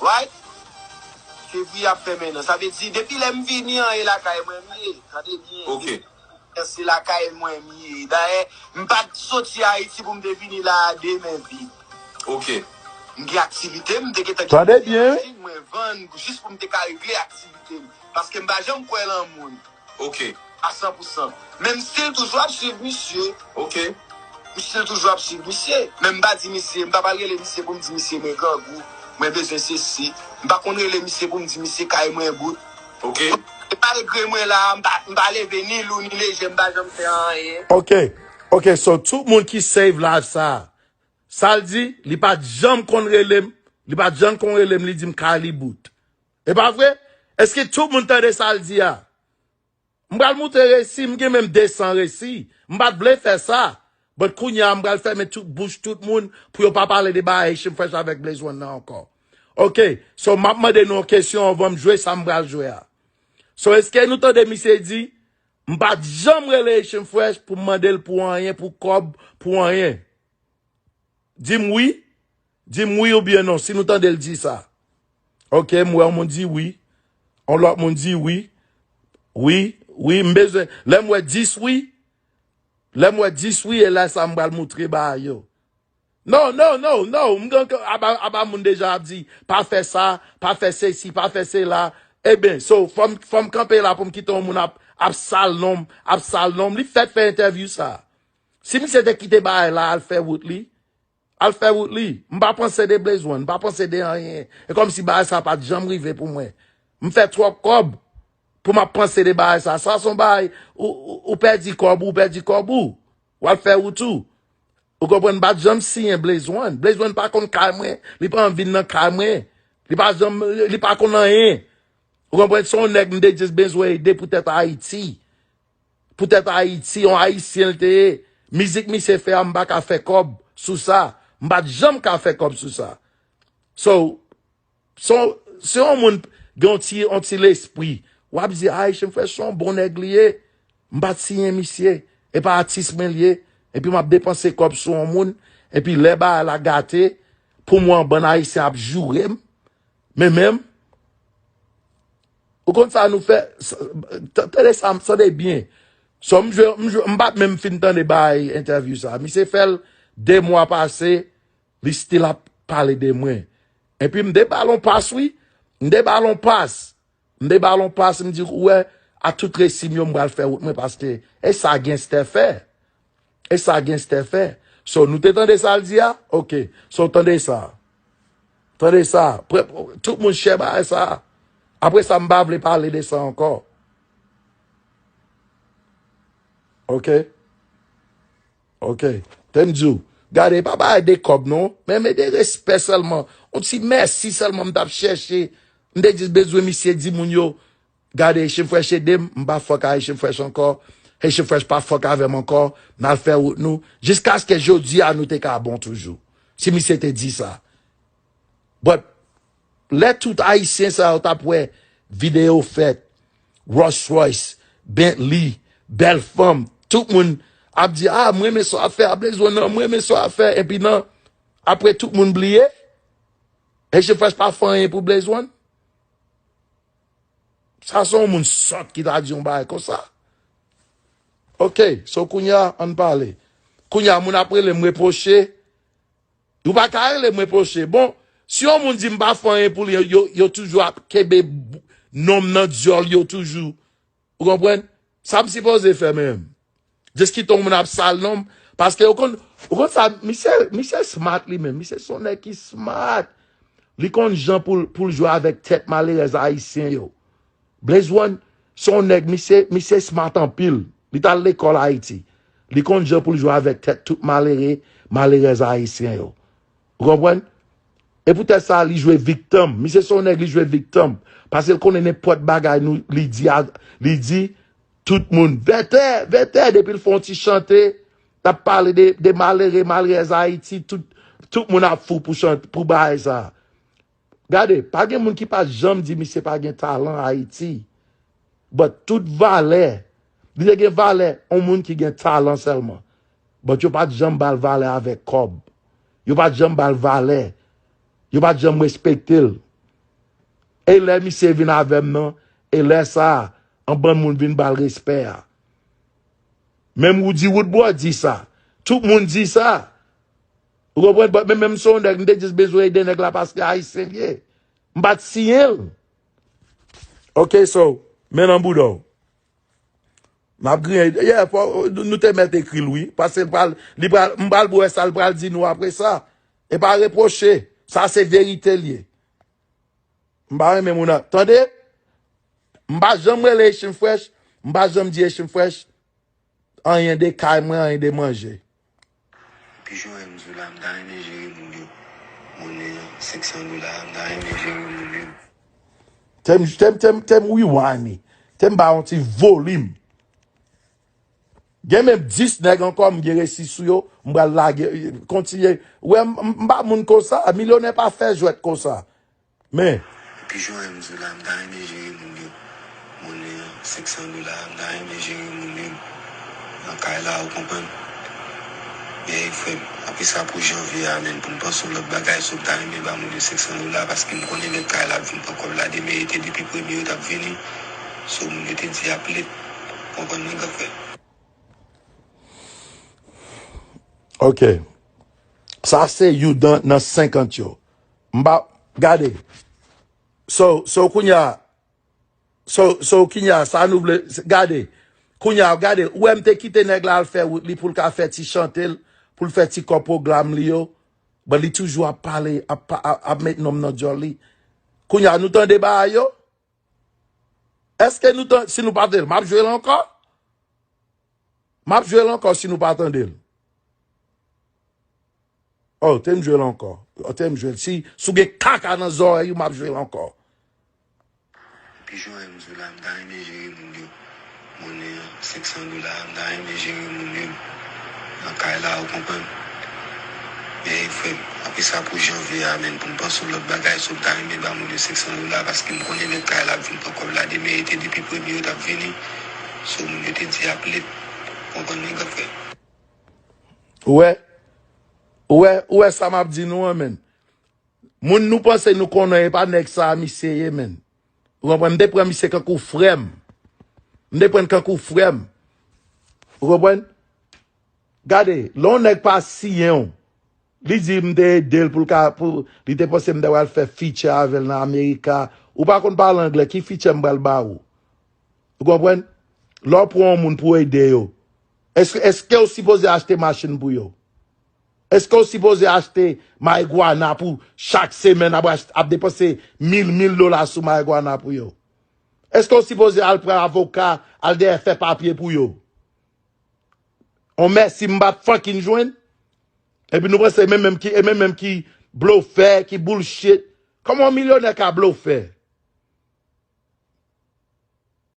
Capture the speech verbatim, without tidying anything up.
Right? Fevriye ap fèmen nan. Sa vle di, depi lè m vini an, e lakay mwen m ye. Tande byen. Ok. Depi se lakay mwen m ye. Dayè, m pa t soti Ayiti pou m te vini la a de men vid. Ok. M gen aktivite m, m te gentan gen Tande byen, wi. Machin, mwen vann, jis pou m te ka regle aktivite m. Paske m pa janm kwè lan moun. Ok. A san pou san. Men m still toujou ap swiv misye. Ok. M still toujou ap swiv misye. Men m pa di misye, m pa pral rele misye pou m di misye mwen grangou, mwen bezwen sesi. M pa konn rele misye pou m di misye kay mwen bout. Ok. E malgre mwen la, m pa, m pa leve ni lou ni leje, m pa janm fè anyen. Ok. Ok, so tout moun ki save live sa, sa l di, li pa t janm konn rele m, li pa t janm konn rele m, li di m kay li bout. E pa vre? Èske tout moun tande sa l di a? M pral moutre resi, m gen menm de san resi. M pa t vle fè sa. But kounye a, m pral fèmen tout bouch tout moun pou yo pa pale de bagay Haitian Fresh avèk Blaze One nan ankò. Ok, so m ap mande nou yon kesyon anvan m jwe sa m pral jwe a. So, èske nou tande misye di, m pa t janm rele Haitian Fresh pou m mande l pou anyen, pou kòb, pou anyen? Di m wi. Di m wi oubyen non, si nou tande l di sa. Ok, m wè yon moun di wi. Yon lòt moun di wi. Wi, wi, m bezwen. Lè m wè dis wi, lè m wè dis wi, e lè sa m pral moutre bagay yo. No, no, no, no, m gen aba, aba moun deja ap di, pa fè sa, pa fè sesi, pa fè sela. Eben, so, fò m, fò m kanpe la pou m kite yon moun ap, ap sal non m, ap sal non m. Li fèk fè entèvyou sa. Si misye te kite bagay la, al fè wout li, al fè wout li. M pa panse de Blaze One, m pa panse de anyen. E kòmsi bagay sa pa t janm rive pou mwen. M fè twòp kòb pou m ap panse de bagay sa. Sa se yon bagay, ou, ou, ou pèdi kòb ou, ou pèdi kòb ou. W al fè wout ou. Ou konprann, m pa t janm siyen Blaze One. Blaze One pa konn kay mwen, li pa vin nan kay mwen. Li pa janm, li pa konn anyen. Ou konprann, se yon nèg m te just bezwen ede poutèt Ayiti. Poutèt Ayiti, yon Ayisyen l te ye. Mizik misye fè a, m pa ka fè kòb sou sa. M pa t janm ka fè kòb sou sa. So, se yon, se yon moun gen yon ti, yon ti lespri. W ap di, Haitian Fresh se yon bon nèg li ye. M pa t siyen misye. E pa atis mwen li ye. Epi m ap depanse kòb sou yon moun. Epi lè bagay la gate, pou mwen, bann Ayisyen ap joure m. Men menm, ou konn sa nou fè? S-, t-, tande sa, tande byen. So, m jwe, m jwe, m pa t menm fin tande bay entèvyou sa. Misye fè l de mwa pase, li still ap pale de mwen. Epi m de ba l on pas, wi. M de ba l on pas. M de ba l on pas, m di, ou wè, a tout resi m yo, m pral fè wout mwen, paske e sa genstè fè. E sa genstè fè. So, nou te tande sa l di a? Ok. So, tande sa. Tande sa. Pre-, tout moun share bagay sa. Apre sa, m pa vle pale de sa ankò. Ok? Ok. Te m di w, gade, pa bagay de kòb non, men, men de respè sèlman. On ti mèsi sèlman m t ap chèche. M te jis bezwen misye di moun yo, gade, Haitian Fresh ede m, m pa fuck a Haitian Fresh ankò. Haitian Fresh pa fuck avè m ankò. N al fè wout nou. Jiskaske jodi a, nou te ka bon toujou. Si misye te di sa. But, lè tout Ayisyen sa yo t ap wè videyo fèt, Rolls Royce, Bentley, bèl fanm, tout moun ap di, ah, m renmen sa w ap fè a, Blaze One nan, m renmen sa w ap fè, epi nan, apre tout moun bliye, Haitian Fresh pa fè anyen pou Blaze One. Sa se yon moun sòt ki ta di yon bagay konsa. Ok, so kounye a, ann pale. Kounye a, moun ap rele m repwoche. Ou pa ka rele m repwoche. Bon, si yon moun di m pa fè anyen pou li, yo, yo toujou ap kenbe non m nan dyòl yo toujou. Ou konprann? Sa m sipoze fè menm? Jis kite yon moun ap sal non m. Paske ou konn, ou konn sa, misye, misye smart li menm. Misye se yon nèg ki smart. Li konn jan pou l, pou l jwe avèk tèt malerèz ayisyen yo. Blaze One, se yon nèg, misye, misye smart anpil. Li t al lekòl Ayiti. Li konn jan pou l jwe avèk tèt tout malere, malerèz ayisyen yo. Ou konprann? E poutèt sa, li jwe viktim. Misye se yon nèg, li jwe viktim. Paske l konnen nenpòt bagay nou, li di, a, li di, tout moun, vètè, vètè, depi l fè yon ti chante, l ap pale de, de malere, malerèz Ayiti, tout, tout moun ap fou pou chante, pou bagay sa. Gade, pa gen moun ki pa janm di misye pa gen talan Ayiti. But tout valè, li te gen valè, yon moun ki gen talan sèlman. But yo pa t janm ba l valè avèk kòb. Yo pa t janm ba l valè. Yo pa t janm respekte l. E lè misye vin avè m nan, e lè sa a, yon bann moun vin ba l respè a. Menm Roody Woodboy di sa. Tout moun di sa. Ou konprann? But men, menm si yon nèg, m te jis bezwen ede nèg la paske Ayisyen l ye. M pa t siyen l. Ok, so, men nan bouda w. M ap griyen. Yeah, fò, nou te mèt ekri l, wi. Paske l pral, li pral, m pral wè sa l pral di nou apre sa. E pa repwoche. Sa se verite l ye. M pa renmen moun nan. Tande? M pa janm rele Echin Fresh. M pa janm di Echin Fresh anyen de kay mwen, anyen de manje. Pijon M di w la, m ta renmen jere moun yo. Monnen an, senk san dola, m ta renmen jere moun yo. Tèm, tèm, tèm, tèm rewind li. Tèm ba yon ti volim. Gen menm dis nèg ankò, m gen resi sou yo, m pral lage, kontinye. Wè, m, m, m pa moun konsa, milyonè pa fè jwèt konsa. Men. Pijon M di w la, m ta renmen jere moun yo. Monnen an, senk san dola, m ta renmen jere moun yo. Nan kay la, ou konprann? Men, frè m, apre sa pou janvye a, menn, pou m panse yon lòt bagay, so m ta renmen ba moun yo senk san dola, paske m konnen mèt kay la ap vin pran kòb la demen, e te depi premye yo t ap vini. So, moun yo te di ap late. Konprann mwen, gran frè? Ok. Sa se youn nan, nan senkant yo. M pa, gade. So, so, kounye a, so, so, kounye a, sa nou vle, gade. Kounye a, gade, ou wè m te kite nèg la al fè wout li pou l ka fè ti chante l, pou l fè ti kò pwogram li yo. But li toujou ap pale, ap, pa- ap, ap met nonm nan dyòl li. Kounye a, nou tande bagay yo? Èske nou tan-, si nou pa tande l, m ap jwe l ankò? M ap jwe l ankò si nou pa tande l. Oh, te m jwe l ankò. Oh, te m jwe l. Si, si w gen kaka nan zòrèy ou, m ap jwe l ankò. Pijon M di w la, m ta renmen jere moun yo. Monnen an, senk san dola, m ta renmen jere moun yo. Nan kay la, ou konprann? Men, frè m, apre sa pou janvye a, menn, pou m panse yon lòt bagay, so m ta renmen ba moun yo senk san dola, paske m konnen mèt kay la ap vin pran kòb la demen, e te depi premye yo t ap vini. So, moun yo te di ap late. Konprann mwen, gran frè? Ou wè? Ou wè, ou wè sa m ap di nou an, menn? Moun nou panse nou konnen, e pa nèg sa a misye ye, menn. Ou konprann? M te pran misye kankou frè m. M te pran l kankou frè m. Ou konprann? Gade, lè yon nèg pa siyen w, li di m te ede l pou l ka, pou, li te panse m te pral fè feature avè l nan Amerika. Ou pa konn pale anglè, ki feature m pral ba ou? Ou konprann? Lè w pran yon moun pou ede yo, èske, èske w sipoze achte machin pou yo? Èske w sipoze achte marigwana pou chak semèn ap, ach- ap depanse mil, mil dola sou marigwana pou yo? Èske w sipoze al pran avoka, al dèyè fè papye pou yo? On mèsi m pa t fucking jwenn. Epi nou panse e menm menm ki, e menm menm ki blofè, ki bullshit. Kòman yon milyonè ka blofè?